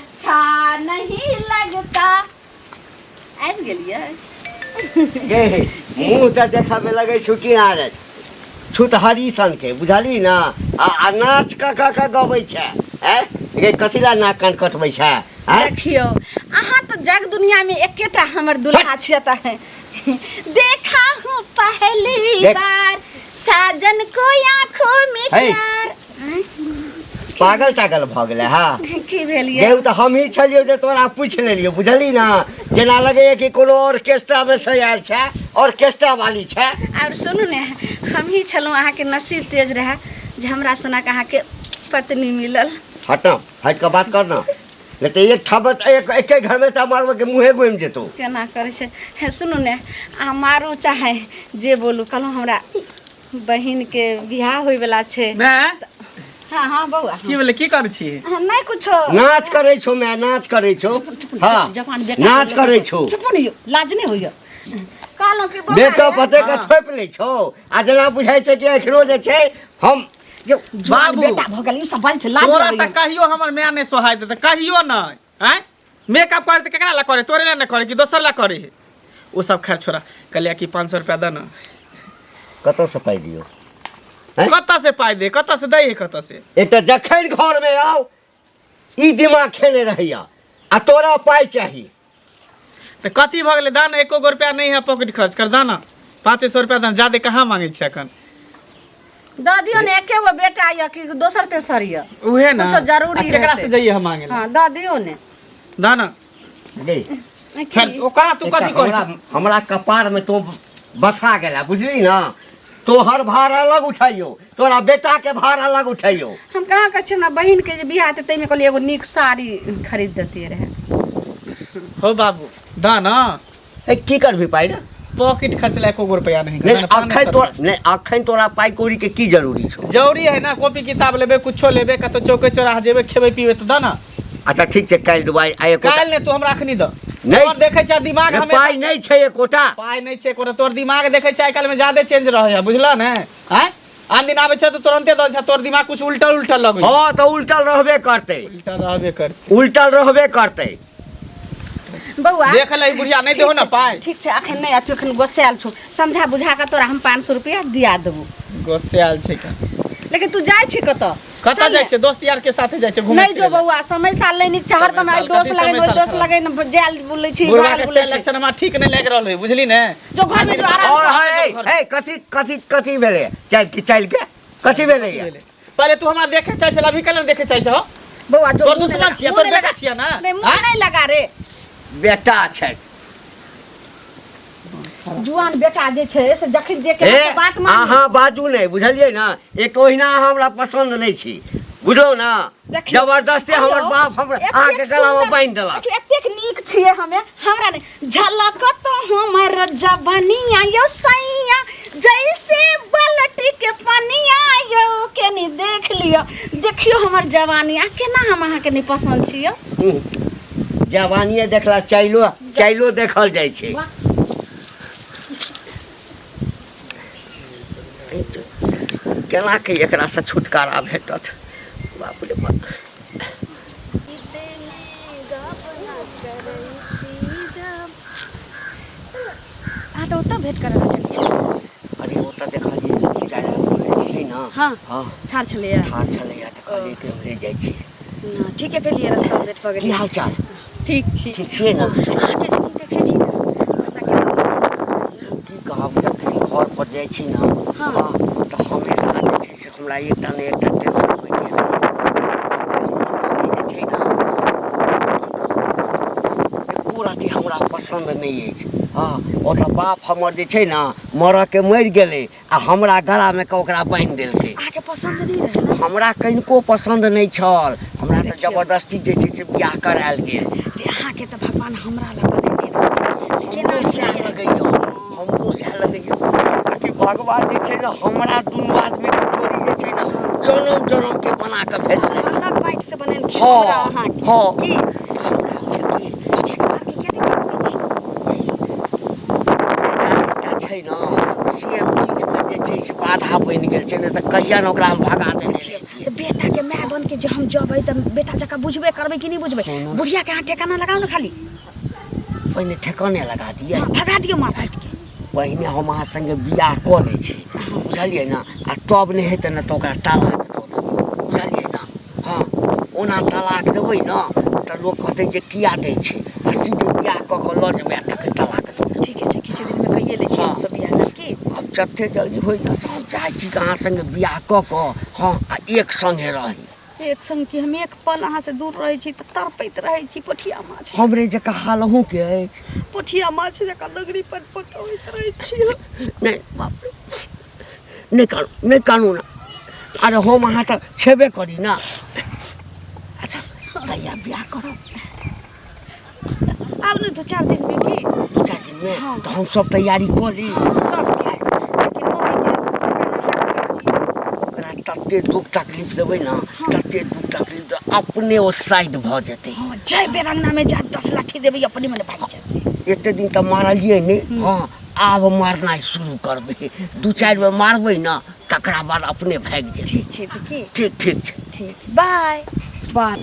अच्छा नहीं लगता। आबि गेलियै। गे मुँह तऽ देखऽमे लगै छौ कि आरे छुतहरी सनके, बुझलही ने? आ आ नाच कऽ कऽ कऽ गबै छै। आँय गे, कथी लए नाक कान कटबै छै? आँय देखियौ, अहाँ तऽ जग दुनिया में एकेटा हमर दुल्हा छियै, तऽ देखा हूँ पहली देख। बार साजन को आंखों में हे। प्यार। पागल तागल भऽ गेलै? हँ। की भेल ये? गेहूँ तऽ हमही छलियौ जे तोरा पूछि लेलियौ, बुझलही ने? जेना लगैए कि कोनो ऑर्केस्ट्रामे से आयल छै, ऑर्केस्ट्रा वाली छै। आओर सुनू ने, हमही छलहुँ, अहाँके नसीब तेज रहए जे हमरा सनक अहाँके पत्नी मिलल। हट ना, हटि कऽ बात कर ना, नहि तऽ एक थप्पड़ एक एके घरमे तऽ मारबै के मुँहे घुमि जेतौ। केना करै छै? हे सुनू ने, अहाँ मारू चाहे जे बोलू, कहलहुँ हमरा बहिनके बियाह होइवला छै। माय। हाँ हाँ बौआ। की भेलै? की करै छी? हाँ, नहि कुछो। नाच करै छौ माय, नाच करै छौ। हाँ। जवान बेटा नाच करै छौ। चुप ने यौ, लाज नहि होइए? कहलहुँ कि बौआ मेकअप रे, एतेक थोपि लै छौ आ जेना बुझाइ छै कि एखनो जे छै हम यौ जवान बाबू। बेटा भऽ गेल, ई सब बाजै छै, लाज तोरा लगैए। तऽ कहियो हमर माय नहि सोहाय देतै, कहियो नहि। आँय, मेकअप करे तऽ केकरा ला करे? तोरे ला नहि करे कि दोसर ला करे है? ओ सब खैर छोड़ा, कहलियै कि 500 रुपया दे ना। कतऽसँ पाइ दियौ? हैं? कतऽ से पाइ दे? कतऽ से दै है? कतऽ से? एक तऽ जखन घरमे आउ ई दिमाग खेने रहैया आ तोरा पाइ चाही। तऽ कथी भऽ गेलै? दाना एको गो रुपया नहि है, पॉकेट खर्च कर दाना, 500 रुपया दाना, जादे कहाँ मांगै छै एखन। दऽ दियौ ने, एके गो बेटा यऽ कि दोसर तेसर यऽ? उहे ना। कुछो जरूरी आ केकरा हेतै। से जइए हम मांगे ला? हाँ, दऽ दियौ ने। दाना। गे। फेर ओकरा तू कथी कहै हमरा छै? हमरा कपारमे तू बथा गेला, बुझली ने? तोहर भार अलग उठैयो, तोरा बेटाके भार अलग उठैयो। हम कहाँ कहै छी, हमरा बहिनके जे बियाह हेतै ताहिमे कहलियै एगो नीक साड़ी खरीद देतियै रहए। हो बाबू, दाना। ए, की करबी पाइ रे? पॉकेट खर्च ला एको गो रुपया नहीं। नहीं दाना, 500 अखन तोरा रुपया। नहीं, अखन तोरा पाइ कौड़ी के की जरूरी छौ? जरूरी है ना, कॉपी किताब लेबे, कुछो लेबे, कतौ चौके चौराहा जेबे, खेबे पीबे, तऽ दाना। अच्छा ठीक छै, काल्हि देबै आ एकोटा। काल्हि ने, तू हमरा अखनी दऽ। नहीं। तोहर देखै छै दिमाग रे, हमेशा पाइ नहि छै एकोटा। पाइ नहि छै एकोटा। तोहर दिमाग देखै छै आइ काल्हि में ज्यादे चेंज रहै है, बुझलह ने? आँय, आन दिन आबै छै तऽ तुरन्ते दऽ दै छै, तोहर दिमाग कुछ उल्टल उल्टल लगै। हँ तऽ उल्टल रहबे करतै। उल्टल रहबे करतै। उल्टल रहबे करतै। बौआ देख ले, ई बुढ़िया नहि देहो ने पाइ। ठीक छै, अखन नहि अथी, अखन गोसायल छौ, समझा बुझा कऽ तोरा हम 500 रुपया दिया देबो। गोसायल छै का? लेकिन तू जाइ छी कतऽ? कतऽ चल जाइ ने। छै? दोस्त यार के साथे जाइ छै घूमे नहि जो फिरे लए। बौआ, समय साल नहि नीक छै, हरदम समय आइ साल दोस कथी? लगै समय ओहि साल दोस खराब? लगै जायल बोलै छी, बुढ़वा बाहर के बोलै चालि छी। लक्षण हमरा ठीक नहि लागि रहल है, बुझली ने? जो घर में जो आराम और से है हे, कथी कथी कथी भेलै? चल के चल के कथी भेलै? भेलै? पहिले तू हमरा देखे चाहै छल, अभी कल देखे चाहै छहो? बौआ जो तोर मुँह नहि दुश्मन लगा- छियै, मुँह तोर नहि बेटा लगा- छियै ना? नहि, मुँह आँय? नहि लगा रे। बेटा छै। जुआन बेटा जे छै से जखन जे के हे बात मान। अहाँ बाजू नहि, बुझलियै ने? एक ओहिना अहाँ हमरा पसन्द नहि छी, बुझलहुँ ने? देखियौ, जबरदस्ती हमर हेलो, बाप हमरा एतेक अहाँके गलामे सुन्दर- बान्हि देलक। देखियौ, एतेक नीक छियै हमे, हमरा नहि झलक तो हमर जवनिया यौ सैया, जैसे बाल्टी के पनिया यौ, केनी देख लिअ, देखियौ हमर जवानी, आ केना हम अहाँके नहि पसन्द छी यौ? जवानिए देखला चाइलो चाइलो देखल जाइ छै। केना के एकरासँ छुटकारा भेटत? बाप रे बाप। अहाँ तऽ ओतऽ भेंट करऽ छलियै? अरे ओतऽ देखलियै दू चारि आदमी बोलै छै ने। हाँ। हाँ। ठाढ़ छलैए। ठाढ़ छलैए तऽ कहलियै कि हमरे जाइ छी। ना, ठीके केलियै, रास्तामे भेंट भऽ की गेलियै। हाल चाल? ठीक छी। ठीक छियै ने? अहाँके जखन देखै छी ने, पता केना की कहब, जखन घर पर जाइ छी ने, हाँ। तऽ हमेशा जे छै से हमरा एकटा ने एकटा टेंशन होइए। जे छै ने, की कहू, एको रत्ती हमरा पसन्द नहि अछि। हँ, ओतऽ बाप हमर जे छै ने मरऽके मरि गेलै आ हमरा गलामे के ओकरा बान्हि देलकै। अहाँके पसन्द नहि रहै ने? हमरा कनिको पसन्द नहि छल। हमरा तऽ देखियौ। जबरदस्ती जे छै से बियाह करायल गेल। जे अहाँके तऽ भगवान हमरा लग बनेने रहथिन केना। हमरो सएह लगैए, हमरो सएह लगैए कि भगवान जे छै ने हमरा दुनू आदमीके जोड़ी जे छै ने जनम जनमके बना कऽ भेजने छै। अलग माटि से बनेलखिन हँ, हमरा अहाँके। हँ। की तऽ हमरा होइए कि बच्चाके बारके किया नहि पकड़ै छी? एकटा एकटा छै ने से बीचमे जे छै से बाधा बनि गेल छै, नहि तऽ कहिया ने ओकरा हम भगा देने रहितियै। तऽ बेटाके माय बन के जे हम जबै तऽ बेटा जकाँ बुझबे करबै कि नहि बुझबै सुनू। बुढ़िया के अहाँ ठेकाना लगाउ ने खाली पहिने ठेकाने लगा दियै हँ, भगा दियौ मार पीट के पहिने हम अहाँ संगे बियाह कऽ लै छी बुझलियै ने आ तब नहि हेतै ने तऽ ओकरा तलाक दऽ देबै बुझलियै ने हँ ओना तलाक देबै ने तऽ लोक कहतै जे किया दै छै आ सीधे बियाह कऽ कऽ लऽ जेबै आ तखन तलाक दऽ देबै ठीके छै किछु दिनमे कहिए लै छियै हँ। हमसब बियाह दान की हम जते जल्दी होइ ने से हम चाहै छी कि अहाँ संगे बियाह कऽ कऽ हँ आ एक संगे रही एक संग की हम एक पल अहाँ से दूर रहै छी तऽ तड़पैत रहै छी पोठिया माछ हमरे जकाँ हाल अहूँके अछि पोठिया माछ जकाँ लगड़ी पर पटबैत रहै छी हम। नहि बाप रे नहि कानू नहि कानू ने अरे हम अहाँ तऽ छेबे करी ने अच्छा कहिया बियाह करब आब ने दू चारि दिनमे की दू चारि दिनमे हँ। तऽ हम सब तैयारी कऽ ली सबके लेकिन मम्मीके ओकरा तते दुख तकलीफ देबै ने तते दुख तकलीफ देबै अपने ओ साइड भऽ जेतै हँ जाय बेर अंगनामे जायब 10 लाठी देबै अपने मने भागि जेतै एते दिन तऽ मारलियै नहि हँ आब मारनाइ शुरू करबै दू चारि बेर मारबै ने तकरा बाद अपने भागि जेतै ठीक छै तऽ की ठीक ठीक छै ठीक बाय बाय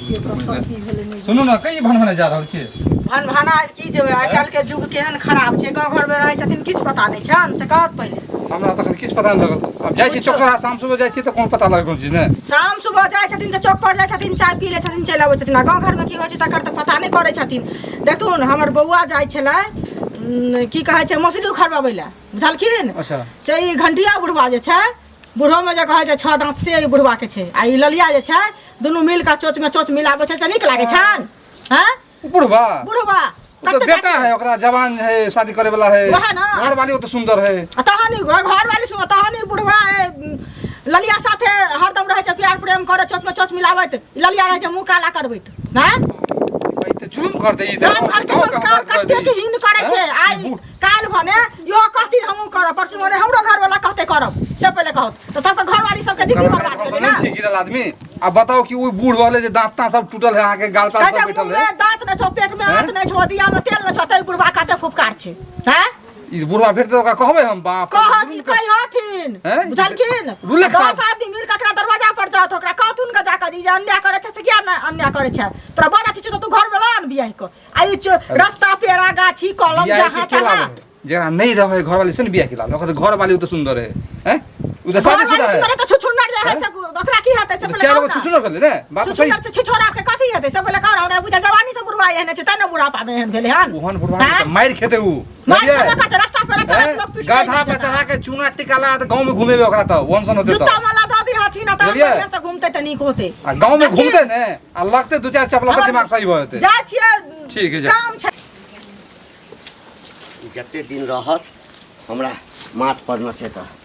सुनू ने कहीं भनभने जा रहल छियै भनभना की जेबै आइ काल्हि के युग केहन खराब छै गाँव घरमे रहै छथिन किछु पता नहि छनि से कहत पहिले हमरा तखन किछु पता नहि लगल आब जाइ छी चौक पर शाम सुबह जाइ छी तऽ कोन पता लगल कोन चीज नहि शाम सुबह जाइ छथिन तऽ चौक पर जाइ छथिन चाय पी लै छथिन चलि अबै छथिन आ गाँव घरमे की होइ छै तकर तऽ पता नहि करै छथिन देखथुन हमर बौआ जाइ छलै की कहै छै मसुरी उखड़बाबै लए बुझलखिन अच्छा से ई घंटिया बुढ़वा जे छै बुढ़ोमे जे कहै छै छओ दाँत से ई बुढ़वाके छै आ ई ललिया जे छै दुनू मिल कऽ चोचमे चोच मिलाबै छै से नीक लागै छनि हँ ओ बुढ़वा बुढ़वा ओ तऽ बेटा है ओकरा जवान है शादी करे वाला है वएह ना। घर वाली ओ तऽ सुंदर है आ तहन ई घर वाली सुन तहन ई बुढ़वा ए, ललिया साथे हरदम रहै छै प्यार प्रेम करे चोच में चोच मिलाबैत ई ललिया रहै छै मुँह काला करबैत हैं ई तऽ जुलुम करतै ई तऽ गाम घर के संस्कार कतेक हीन करै छै आइ काल्हि भने इहो कहथिन हमहूँ करब परसू भने हमरो घरवाला कहते करब से पहिले कहत तऽ तबके घरवाली सबके जिंदगी बर्बाद भेलै नहीं ना छी गिरल आदमी आ बताओ कि ओ बूढ़ वाले जे दांत तांत सब टूटल है अहाँ के गाल ताल कहै सब छै बैठल मुँह है में दांत नहि छौ पेट में आंत नहि छौ दिया में तेल नहि छौ तै बुढ़वा कते फुफकार छै हैं ई बुढ़वा भेटतै तऽ ओकरा कहबै हम बाप रे, कहत जुलुम कर- कहिहथिन हैं? बुझलखिन रुले खा। 10 आदमी मिल कऽ एकरा दरवाजा पर जात ओकरा कहथुन के जाकऽ जे ई जे अन्याय करै छै से किया नहि अन्याय करै छै तोरा बड़ अथी छौ तऽ तू घर में लऽ आन बियाह कऽ आ ई रास्ता पेड़ा गाछी कलम बियाह के जहाँ के तहाँ लाभ है? जेकरा नहीं रहे घर वाली से ने बियाह के लाभ ओकर घर वाली ओ तो सुंदर है हैं उ तो घर शादी वाली शुदा है सुंदर है तऽ छुछुन्नर जे है से ओकरा की हेतै से उ तो पहिले चारि कहू गो ना छुछुनर भेलै ने बात तऽ सही छुछुन्नर से छिछोरा के कथी हेतै से पहिले कहू ना हमरा बुझा जवानी से बुढ़वा एहने छै तैं ने बुढ़ापा मे एहन भेलै हन ओहन बुढ़वा हैं? के मारि खेतै उ मारि बुझलियै? खेबे करतै रास्ता पेड़ा चलत हैं? लोक पीट गधा पर चढ़ा के चूना टिका लगा तऽ गाँव में घुमेबे ओकरा तऽ ओहन सन होतै जूता तऽ माला दऽ दी हथिन आ तहन बुझलियै? बढ़िआँ से घुमतै तऽ नीक होतै आ गाँव में देखिए। घुमतै ने आ लगतै दू चारि चपला पर दिमाग सही भऽ जेतै जाइ छियै ठीक है, जा। काम छै जते दिन रहत हमरा माथ पर नचेत रहत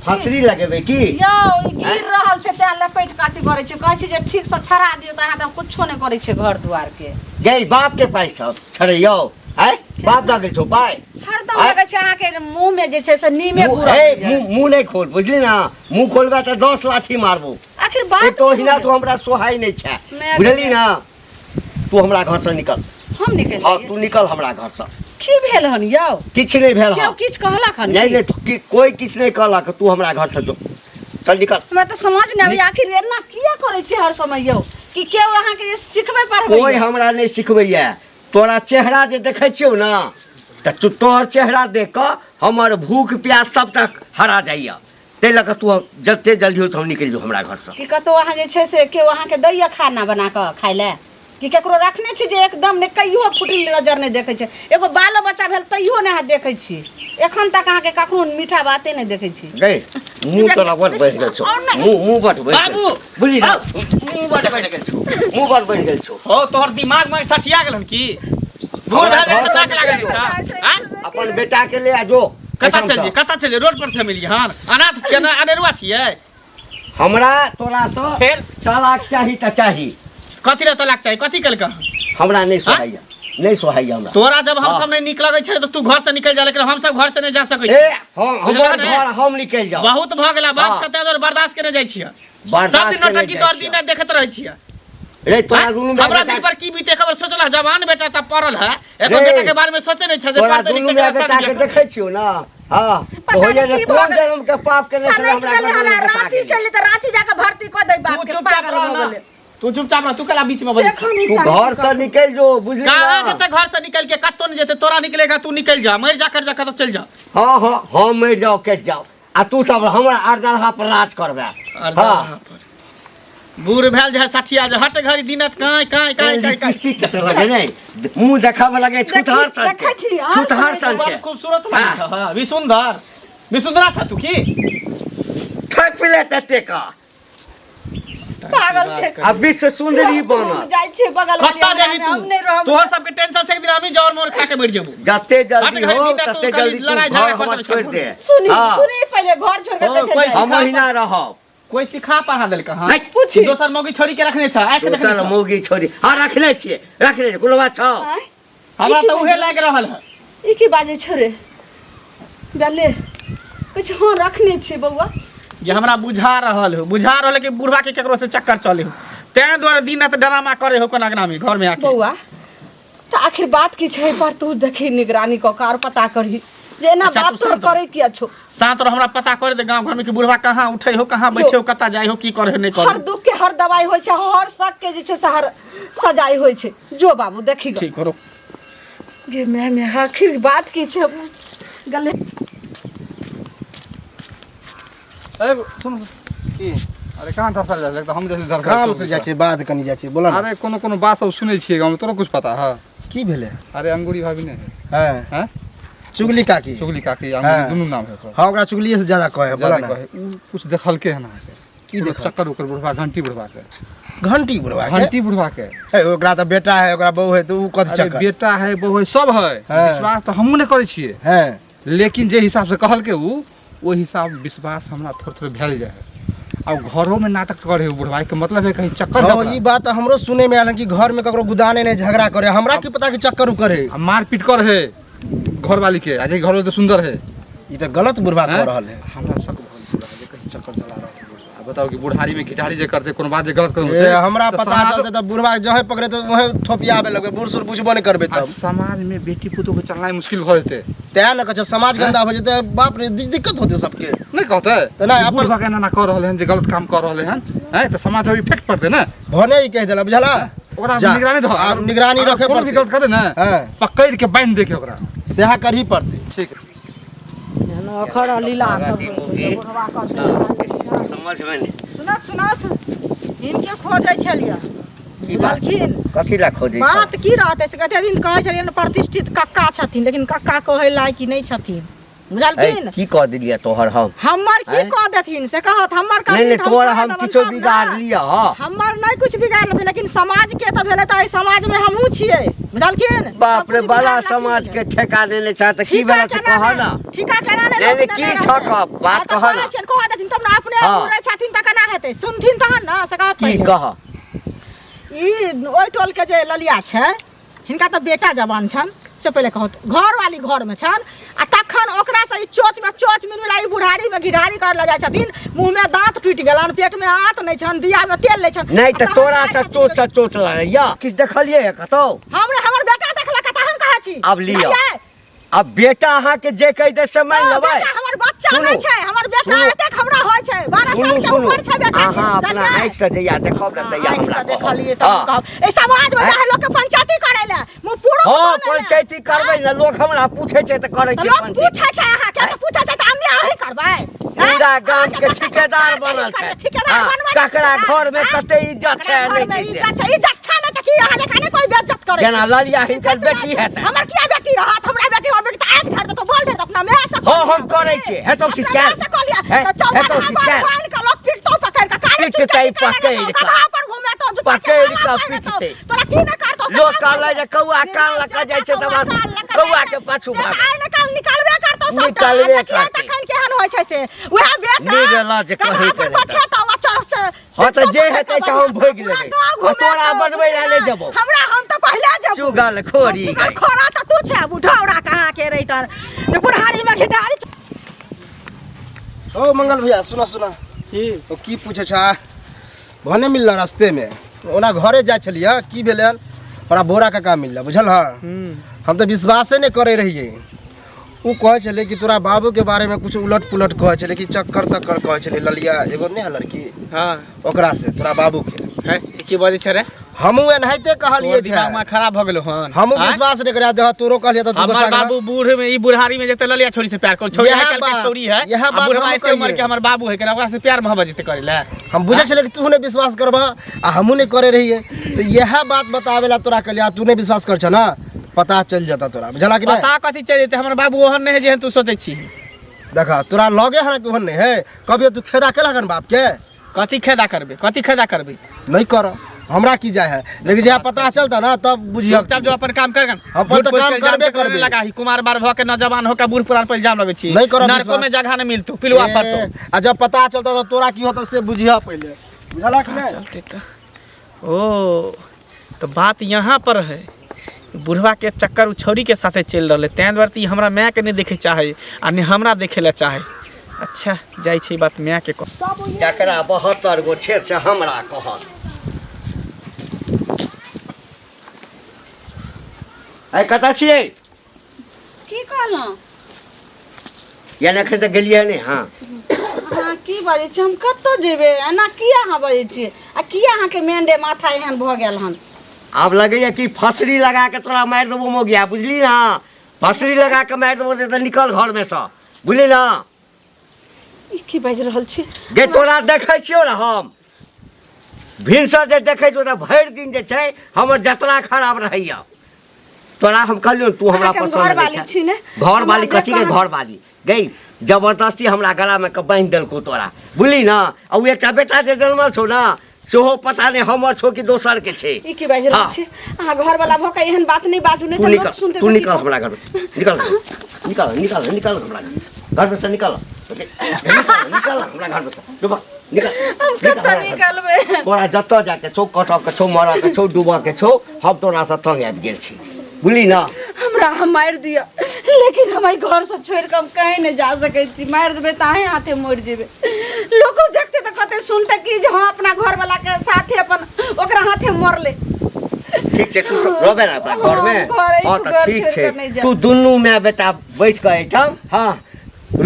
फसरी लगेबै की यौ ई गिर रहल छै तें लपेट के अथी करै छै कहै छै जे ठीक से छड़ा दियौ तऽ अहाँ तऽ कुछो नहि करै छै घर दुआर के गई बाप के पाइ सब छड़ैयौ आय बाप दऽ गेल छौ पाइ हरदम आँय? लगै छै अहाँके मुँह में जे छै से नीमे मुँह घुरल ए, जाय। मुँह मुँह नहि खोल बुझली ना मुँह खोलबे तऽ 10 लाठी मारबो आखिर बात एक तो की ओहिना भेल? तू हमरा सोहाइ नहि छै मैं बुझली ना तू हमरा घर से निकल हम निकलि हाँ जाइए तू निकल हमरा घर से की भेल हन यौ किछु नहि भेल केओ हँ किछु कहलक हन नहीं की? नहीं कि, कोई किछु नहि कहलक तू हमरा घर से जो चल निकल हमरा तऽ समझ नहि आबैया आखिर एना किया करै छी हर समय यौ कि केओ अहाँके जे सिखबै पढ़बै कोई हमरा नहि सिखबैया तोरा चेहरा जे देखै छियौ ने तऽ तोहर चेहरा देख कऽ हमर भूख प्यास सबटा हरा जाइया ताहि लऽ कऽ तू जते जल्दी हो हम निकलि जो हमरा घरसँ कि कतहु अहाँ जे छै से केओ अहाँके दैया खाना बना कऽ खाय लए कि केकरो रखने छी जे एकदम नहि कहियो फुटली नजर नहि देखै छै एगो बालो बच्चा भेल तैयो नहि अहाँ देखै छी एखन तक अहाँके कखनो मीठा बाते नहि देखै छी गई मुँह तोरा बड़ बढ़ि गेल छौ मुँह मुँह बड़ बढ़ि गेल बाबू! बुझली ना मुँह बड़ बढ़ि गेल छौ मुँह बड़ बढ़ि गेल छौ हो तोहर दिमाग में सठिया गेल हन की बूढ़ भेल छै नाक लागल छै आँय? अपन बेटा के ले आ जो कतऽ चल जी कतऽ चल रोड पर से मिलिए हन अनाथ छियै ना अनेरुआ छियै हमरा तोरा से फेर तलाक चाही तऽ चाही कथी रे तलाक चाही कथी केलक हमरा नहि सोहाइया नहि सोहाइया हमरा तोरा जब हम हाँ। सब नहीं निक लगै छै तऽ तू घर से निकल जा लेकिन हम सब घर से नहीं जा सकै ए छी हम बुझलह हमर ने? घर हम निकलि जाओ बहुत भऽ गेला बाप हाँ। छते तोर बर्दाश्त केने जाइ छियै सब बर्दाश्त दिन केने नौटंकी जाइ तोहर छियै। दिन देखैत रहै छियै रे तोरा दुनू माय हमरा बेटा दिल पर की बीते खबर सोचला जवान बेटा त पड़ल है एगो रे, बेटा के बारे में सोचे नहीं छै जे तोरा पढ़तै दुनू लिखतै माय केना बेटा के शादी देखै छियौ ना हाँ पता होइए नहीं जे की भऽ कोन गेल। जन्म के पाप केने छलै सनकि हमरा गेलै गर्दन हमरा में बचा रांची गेलै। चलि तऽ रांची जाके भर्ती कऽ दै बाप तू के चुपचाप पागल रह भऽ ना गेलै तू चुपचाप रह तू कला बीच में बजै देखो नी तू चाची घर से निकलि जो बुझली कहाँ ना जेते घर से निकल के कत्तो नहीं जेते तोरा निकलेगा तू निकल जा मर जा कर जा कतौ चल जा हाँ हाँ हम मरि जाओ कटि जाओ आ तू सब हमर अरदरहा पर राज करबे हाँ बूढ़ भेल जे सठिया जे हट घड़ी दिनत काय काय काय काय काय लिपस्टिक कते लगे नहीं मुंह देखाबे लगे छुतहर सन देखै के छी, आर छुतहर सुनै सन बड़ के खूबसूरत लगै छ हां भी सुंदर भी सुंदरा छ तू की ठोपि ले तते का पागल छै आ विश्व सुंदरी बनल जाइ छै बगल वाली कत्ता जेबी अंगना मे, तू हम नहि रहब तोहर सबके टेंशन से एक दिन हमही जौर मोर खा के मर जेबू जते जल्दी हट घड़ी हो दिन तू तते खाली जल्दी तू लड़ाई घर झगड़ा हमर करतै छोड़ि सब दे सुनी हाँ, सुनी पहिले घर छोड़ के ओ, कैसे कोई जाइ हम महीना रहब कोई सिखा पढ़ा देलक हां नहीं, पूछी। दोसर मौगी छोड़ी के रखने छ आंख देखने दोसर छ मौगी छोड़ी हाँ रखने छियै रखने छियै कोनो बात छौ आँय? हमरा ई की तऽ उहे बाजै लागि रहल है ई की बाजै छौ रे गले कहै छै हँ रखने छियै बौआ ये हमरा बुझा रहल हो बुझा रहल है कि बुढ़वा के केकरो से चक्कर चले हो तें दुआरे दिन रात ड्रामा करे हो कोना अगना में घर में आके बौआ तऽ आखिर बात की छै पर तू देखी निगरानी कऽ के आर पता करही जे एना अच्छा, बात तू तोहर शांत रह। करै किया छौ सात रह हमरा पता कर दे गांव घर में कि बुढ़वा कहाँ उठे हो कहाँ बैठे हो कतऽ जाय हो की करे हो नहीं करे हर हो। दुख के हर दवाई होइ छै हर शक के जे छै से हर सजाइ होइ छै जो बाबू देखी गऽ ठीक हो रुक गे माय माय आखिर बात की छै गले ए सुन की अरे कहाँ धरसा जाइ छै हम जैसे धरसा काम से जाइ छै बाध कनि जाइ छै बोला ने अरे कोनो कोनो बात सब सुनै छियै गाँवमे तोरो कुछ पता है की भेलै अरे अंगूरी भाभी नहि है हँ हैं चुगली काकी चुगली काकी अंगूरी हाँ। दुनू नाम है ओकर हँ ओकरा चुगलिए से ज्यादा कहै है बोला ज्यादा ने कहै उ कुछ देखलकै हन अहाँके की कोनो देखल? चक्कर ओकर बुढ़वा घंटी बुढ़वा के घंटी बुढ़वा के घंटी बुढ़वा के हे, ओकरा तऽ बेटा है ओकरा बहू है तऽ उ कथी अरे चक्कर बेटा है बहू है सब है हाँ। विश्वास तऽ हमहूँ नहि करै छियै हँ लेकिन जे हिसाब से कहलकै उ ओहि हिसाब विश्वास हमरा थोड़े थोड़े भेल जाइ है आ घरोमे नाटक करे है बुढ़वा के मतलब है कहीं चक्कर हँ है ई बात तऽ हमरो सुनै मे आयल हन कि घर में ककरो गुदाने नहि झगड़ा करे हमरा की पता कि चक्कर उ करे आ मारपीट कर है घरवाली के आ जे घरवाली तो सुंदर है ई तऽ गलत बुढ़वा कऽ हैं? रहल है हमरा शक भऽ गेल पूरा जे कहीं चक्कर चला रहल है बुढ़वा। आ बताओ कि बुढ़ारी में घिटारी जे करते कोनो बात जे गलत कदम ए, उठे, हमरा तऽ पता समाज- चलते तऽ बुढ़वा जहे पकड़े तऽ वहें थोपियाबे लगबे बूढ़ सूढ़ बुझबो नहि करबे आ तब समाज में बेटी पुतोह के चलनाइ मुश्किल भऽ जेतै तें ने कहै छै समाज गंदा हो जेतै बाप रे दिक्कत होतै सबके नहि कहतै तऽ नहि, जे अपन- बुढ़वा के एना एना कऽ रहले हन जे गलत काम कऽ रहले हन हैं तऽ समाज में इफेक्ट पड़तै ने भने ई कहि देला बुझला ओकरा जा, निगरानी रह आब निगरानी रखे कोनो भी पड़तै गलत करे ने हँ पकड़ के बांधि दे के ओकरा सएह करही पड़तै ठीक अखर लीला सब बुढ़वा कहतै। समझ में नहीं सुनत सुनत हिनके खोजै छलियै की बात बुझलखिन कथी ला खोजै छह? बात की रहतै से कते दिन कहै छलियै प्रतिष्ठित कक्का छथिन लेकिन कक्का कहै लायक नहि छथिन बुझलखिन ए, की कह देलियै तोहर हम हमर की आँय? कह देथिन से कहत हमर नहीं करथिन नहीं तऽ हम तोहर कह हम देबनि किछो तब ने। बिगाड़ लिअ हँ हमर नहि कुछ बिगाड़लथिन लेकिन समाज के तऽ भेलै तऽ एहि समाज में हमहूँ छियै बुझलखिन बाप रे सब कुछ बड़ा बिगाड़लखिन। समाज के ठेका लेने छ तऽ की ठीका भेल से केना कह ने ना ठीका केना ने नहीं, लोक नहीं, देने की रहतै? छह कहब? बात हँ, तऽ कह ना। कहै छियनि, कह देथिन तब ने अपने हँ। बुढ़ै छथिन तऽ केना हेतै सुनथिन तहन ने से कहत की पहिले। कह ई ओहि टोलके जे ललिया छै हिनका तऽ बेटा जवान छनि से पहिले कहत घरवाली घरमे छनि आ तखन ओकरासँ ई चोचमे चोच मिलमिला ई बुढ़ारीमे घिढारी कर लऽ जाइ छथिन मुँहमे दाँत टूटि गेलनि पेटमे आँत नहि छनि दियामे तेल नहि छनि नहीं आ तऽ तहन तोरा जाइ से छथिन चोच से चोच लगैया किछु देखलियै है कतौ हमरा हमर बेटा देखलक तहन कहै छी आब लिअ। बुझलियै? अब बेटा अहाँके जे कहि दे से मानि हँ, लेबै बेटा हमर बच्चा सुनू, नहि छै हमर बेटा सुनू। एतेक हमरा होइ छै 12 सुनू साल के सुनू उम्र छै बेटा के अहाँ अपना बुझलियै? आँखि से जहिया देखब ने तहिया आँखि से हमरा कहब। देखलियै तब हँ। कहब एहि समाज मे जाहे लोक के पंचायती करै ले मुँह पुरुख हँ बनै ले। पंचायती करबै ने लोक हमरा पूछै छै तऽ करै तऽ छै लोक पंचायती पूछै छै अहाँके तऽ पूछै छै तऽ हमनी अहीं करबै हैं? पूरा गाम अहाँके के कते ठिकेदार संस्कार बनल छै, छै ठिकेदार हँ, बनबै छै, ककरा ठिकेदार, घर में हैं? कते इज्जत छै ककरा नहि घरमे छै से इज्जत छै इज्जत छै नहि तऽ की अहाँ जकाँ नहि कोइ बेइज्जत करै जेना छै ललिया हिनकर इज्जत बेटी नहि छै। हेतै हमर किया बेटी रहत हमरा बेटी हमर बेटी तऽ आगि धर देतौ बोल देतौ अपना माय से हँ, हम करै छियै। हेतौ खिसकायल? से कऽ लिअ हे, तऽ चौका हेतौ खिसकायल? बान्हि कऽ लोक पिटतौ पकड़ि कऽ काली पिटतै चुटकी निकालि पकड़ि लेतौ, कऽ। गदहा पर घुमेतौ जूता के पकड़ि माला कऽ पहिरेतौ, पिटतै। तोरा की नहि करतौ से लोक काम कहलै जे कौआ कान लऽ कऽ जाइ छै तऽ कौआ बस कान लऽ कऽ कौआ जाइ के छै। पाछू से तऽ भागल। आइ ने काल्हि निकालबे करतौ सबटा। निकालबे आ देखियै करतै। तखन केहन होइ छै से उएह बेटा निर्लज्ज गदहा कहै पर के रहतै। बैठेतौ आ चढ़ से हँ तऽ जे पिटतौ हेतै से हम बढ़िआँसँ। भोगि पूरा लेबै। गाँव आ तोरा घुमेतौ, बजबै लए नहि जेबौ। हमरा हम तऽ पहिले जेबौ चुगलखोरी गई। चुगलखोरा तऽ तू छै बुढ़ौरा कहाँ के रहितन तऽ बुढ़ारी में घिटारी ओ मंगल भैया सुना सुना की ओ की पूछे छा भने मिलल रास्ते में ओना घरे जाइ छलियै की भेलै हन हमरा बोरा काका मिलल बुझल हँ हम तऽ विश्वासे नहि करै रहियै उ कहै छलै कि तोरा बाबू के बारे में कुछ उलट पुलट कहै छलै कि चक्कर तक्कर कहै छलै ललिया एगो नहि है लड़की हाँ ओकरा से तोरा बाबू के है ई की बजै छै रे हमहूँ एनाहिते कहलियै तोहर दिमाग छै में खराब भऽ गेलो हन हमहूँ आँय? विश्वास नहि करा देह तोरो कहलियै तऽ तू हमर गुस्सा करा। बाबू बूढ़ में ई बुढ़ारी में जते ललिया छोरी से प्यार कर छोरी इएह आइ काल्हि के बात- छोरी है इएह आ बात बुढ़वा हमहूँ एते उम्र के कहियै। हमर बाबू है के ओकरा से प्यार मोहब्बत जते करे ले हम बुझै छलै कि तू नहि विश्वास करबह आ हमहूँ नहि करे रहियै तऽ इएह बात बताबै ला तोरा कहलियै आ तू नहि विश्वास कर छ ना पता चलि जेतऽ तोरा बुझला कि नहि पता कथी चलि जेतै हमर बाबू ओहन नहि है जेहन तू सोचै छी देखा तोरा लगे है कि ओहन नहि है कभी तू खेदा केलक हन बाप के कथी खेदा करबै कथी खेदा करबै नहीं कर हमरा की जाए है लेकिन जब पता चलता ना तब बुझिए चुपचाप जो अपन काम कर हम अपन तऽ काम करबे करबे। लगा ही कुमार बार भ के नौजवान हो के बूढ़ पुरान पर इल्जाम लगै छी नहीं करब नरको विश्वास। में जगह नहीं मिलतौ पिलुआ पर तो आ जब पता चलता तो तोरा की होता से बुझिया पहले बुझला कि नहीं चलते तो ओ तो बात यहाँ पर है बुढ़वा के चक्कर उ छौरी के साथे चलि रहलै ताहि दुआरे तऽ ई हमरा मायके नहि देखै चाहै आ नहि हमरा देखै लए चाहै अच्छा जाइ छै ई बात मायके कह जकरा 72 गो छेद से हमरा कहत अरे कतऽ छियै की कहलहुँ यानी एखन तऽ गेलियै नहि हँ अहाँ की बाजै छी हम कतऽ जेबै एना किया अहाँ बाजै छियै आ किया अहाँके मेंडे माथा एहन भऽ गेल हन आब लगैए कि फसरी लगा के तोरा मारि देबो मोगिया बुझली ना फसरी लगा के मारि देबो तऽ निकल घरमे सँ बुझली ना ई की बाजि रहल छी गे तोरा देखै छियौ ने हम भिनसर जे देखै छियौ तऽ भरि दिन जे छै हमर जतरा खराब रहैए तोरा हम कहलियौ तू हमरा अहाँके हम पसंद घरवाली नहि छी ने। घरवाली हमरा कथी के देख कऽ घरवाली गई जबरदस्ती हमरा गलामे के बान्हि देलकौ तोरा बुझली ना आ ओ एकटा बेटा जे जनमल छौ ना सेहो पता नहि हमर छौ कि दोसर के छै ई की बाजि रहल हाँ। छी अहाँ घरवाला भऽ कऽ एहन बात नहि बाजू नहि तू तऽ निकल लोक सुनतै तू तऽ की निकल कहत? हमरा घर से निकल निकल निकल निकल हमरा घर से घर में से निकल निकल निकल हमरा घर में से डूबा निकल हम निकल कतऽ हमरा घर से। निकलबै तोरा जतऽ जाके छौ कटऽ के छौ मरऽ के छौ डूबऽ के छौ हम तोरा से तंग आबि गेल छी बुझली ना हमरा अहाँ मारि दिअ लेकिन हम एहि घरसँ छोड़ि कऽ हम कहीं नहि जा सकै छी मारि देबै तऽ अहीँ हाथे मरि जेबै लोको देखतै तऽ कहतै सुनतै कि जे हँ अपना घरवलाके साथे अपन ओकरा हाथे मरलै ठीक छै तू सब रहबे ना अपना घरमे हँ, घर अछि, हँ तऽ घर ठीक छोड़ि छै कऽ नहि जायब। तू दुनू माय बेटा बैठ कऽ एहिठाम हँ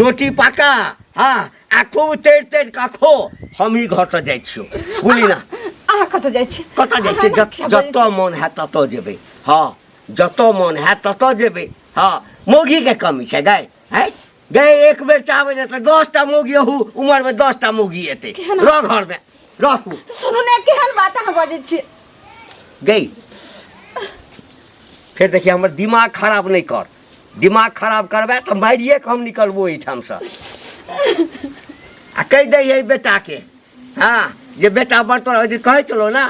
रोटी पका हँ आ खूब तैर तैर कऽ खो हम ही घरसँ जाइ छियौ बुझली ना अहाँ कतऽ जाइ छी कतऽ जाइ छियै अहाँ किया बजै जतऽ मोन हैत ततऽ जेबै हँ जतऽ मोन हैत ततऽ जेबै हँ मौगीके कमी छै गाय है गए एक बेर चाहबै ने तऽ 10टा मौगी अहू उमरमे 10टा मौगी एतै रह घरमे रह तू छी? सुनू ने केहन बात अहाँ बजै छी गई फेर देखिए हमर दिमाग खराब नहि कर दिमाग खराब करबै तऽ मारिए कऽ हम निकलबो एहिठामसँ आ कहि दै है बेटाके हँ जे बेटा बड़ तोरा ओहि दिन कहै छलौ ने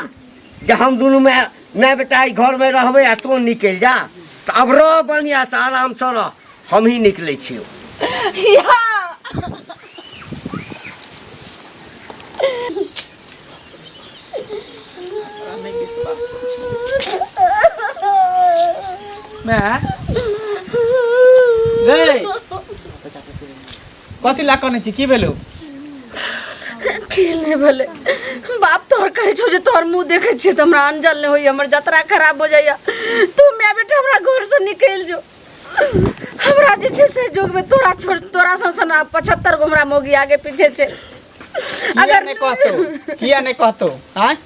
जे हम दुनू माय माय बेटा एहि घरमे रहबै आ तोँ निकलि जा तऽ आब रह बढ़िआँसँ आरामसँ रह हमही निकलै छियौ या नहि विश्वास होइ छै माय रे कथी ला कनै छी की भेलौ की नहि भेलै बाप तोहर कहै छौ जे तोहर मुँह देखै छियै तऽ हमरा अनजल नहि होइए हमर जतरा खराब हो जाइए तू माय बेटा हमरा घरसँ निकलि जो हमरा जे छै से युगमे तोरा छोड़ तोरा सन सन 75 गो हमरा मौगी आगे पीछे छै किया नहि कहतौ किया नहि कहतौ आँय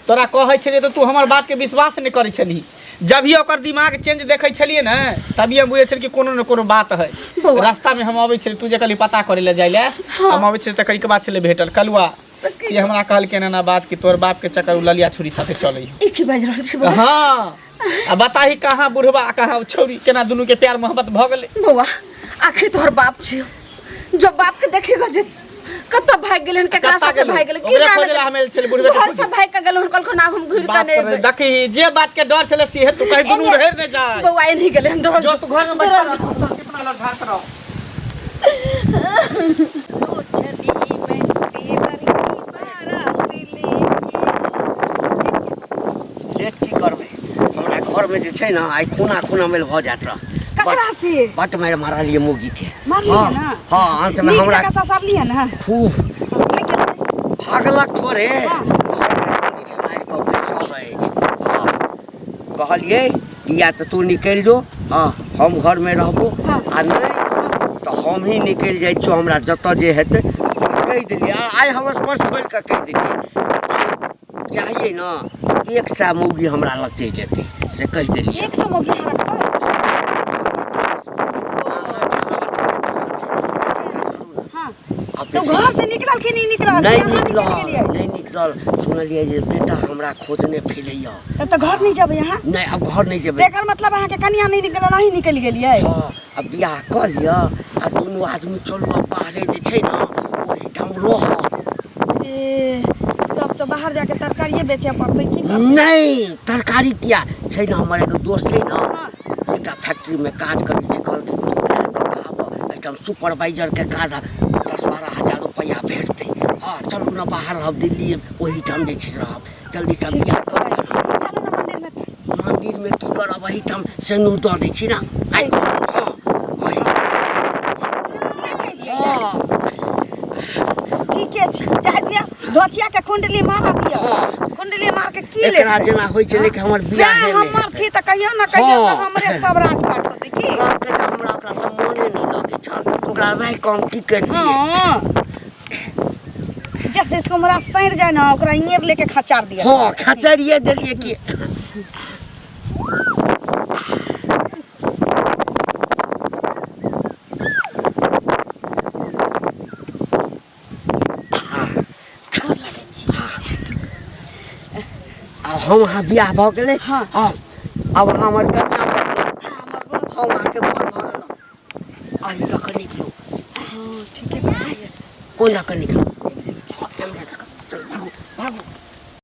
तोरा कहै छलियै तऽ तू हमर बातके विश्वास नहि करै छलही जब ही ओकर दिमाग चेंज देखै छलियै ने तभी हम बुझै छलियै कि कोनो ने कोनो बात है बौआ। रास्तामे हम अबै छलियै तू जे कहली पता करै लए जाइ लए हम अबै छलियै तऽ करिकबा छलै भेटल कलुआ से हमरा कहलकै एना एना बात कि तोहर बापके चक्कर उ ललिया छुरी साथे चलै ई की बाजि रहल छी बौआ हँ आ बताही कहाँ बुढ़वा कहाँ उ छौरी केना दुनू के प्यार मोहब्बत भऽ गेलै बौआ आखिर तोहर बाप छियौ जो बाप के देखेगा जे कतऽ भागि गेलै हन केकरा कतऽ साथे गेलै? भागि गेलै की ओकरे जाने खोजै लए हम आयल छलियै, बुढ़बे के घर से खोजै। भागि के गेलै हन कहलखुन आब हम घुरि कऽ बाप नहि रे एबै देखी जे बात के डर छलै से तू कहीं दुनू रहे नहि जाय बौआ एनही गेलै हन दौड़ जो तू घर में बैठल रह, कितना लड़ भात रह लेट की करबै हमरा घरमे जे छै ने आइ खूना खूना मेल भऽ जायत रह ककरा से? बट मारि मारलियै मौगी के मारलियै हँ, ने? हँ अंतमे नीक हमरा जकाँ ससरलियै ने खूब भागलक थोड़े घरमे खंडीरी मारि कऽ बैसल अछि हँ कहलियै कि या तऽ तू निकलि जो हँ हम घरमे रहबो हाँ। आ नहि तऽ हम ही निकलि जाइ छियौ हमरा जतऽ जे हेतै कहि देलियै आ आइ हम स्पष्ट खोलि कऽ कहि देलियै चाहिए ने 100 मौगी हमरा लग चलि एतै से कहि देलियै 100 मौगी अहाँ रखबै हाँ आ तो बेसी- घर से निकलल कि नहीं निकलल नहि कि अहाँ निकलि निकलल गेलियै नहि निकलल सुनलियै जे बेटा हमरा खोजने फिरैया तब तऽ घर नहीं जेबै अहाँ नहि आब घर नहि जेबै एकर मतलब अहाँके कनिया नहीं निकलल अहीं निकलि गेलियै हँ आ बियाह कऽ लिअ आ दुनू आदमी चलू आ बाहरे जे छै ने ओहिठाम रहब ए तब तऽ बाहर जाके तरकारिए बेचऽ पड़तै की करतै? नहि तरकारी किया छै ने हमर एगो दोस्त छै ने हाँ। एकटा फैक्ट्रीमे काज करै छै कहलकै तू बियाह कऽ कऽ आबऽ एहिठाम सुपरवाइजरके काज 10-12 हजार रुपैआ भेटतै हँ चलू ने बाहर रहब दिल्ली ओहिठाम जे छै से रहब जल्दीसँ बियाह कऽ लिअ चलू ने मन्दिरमे मन्दिरमे की करब एहिठाम सिन्दूर दऽ दै छी ने आइ हँ ओहिठाम हँ ठीके छै जाय दिअ धोतिया के कुंडली मारऽ दिअ हाँ। कुंडली मार के की एकरा लेबै जेना होइ छै लेकिन हमर से बियाहे नहि हमर हेतै। छी तऽ कहियो ने कहियो हाँ। तऽ हमरे सब राजपाट होतै की कहलकै जे हमरा ओकरा से मोने नहि लगै छल ओकरा राखि कऽ हम की करितियै हाँ जस जस हमरा सड़ि जाय ने ओकरा इयर लेके खचार दिअ हँ खचरिए देलियै कि आब हम अहाँ बियाह भऽ गेलै हाँ। हँ आब अहाँ हमर कन्या भऽ गेलहुँ। हम अहाँके बर भऽ गेलहुँ अही दऽ कऽ निकलू हाँ ठीके कहलियै कोन दऽ कऽ निकलू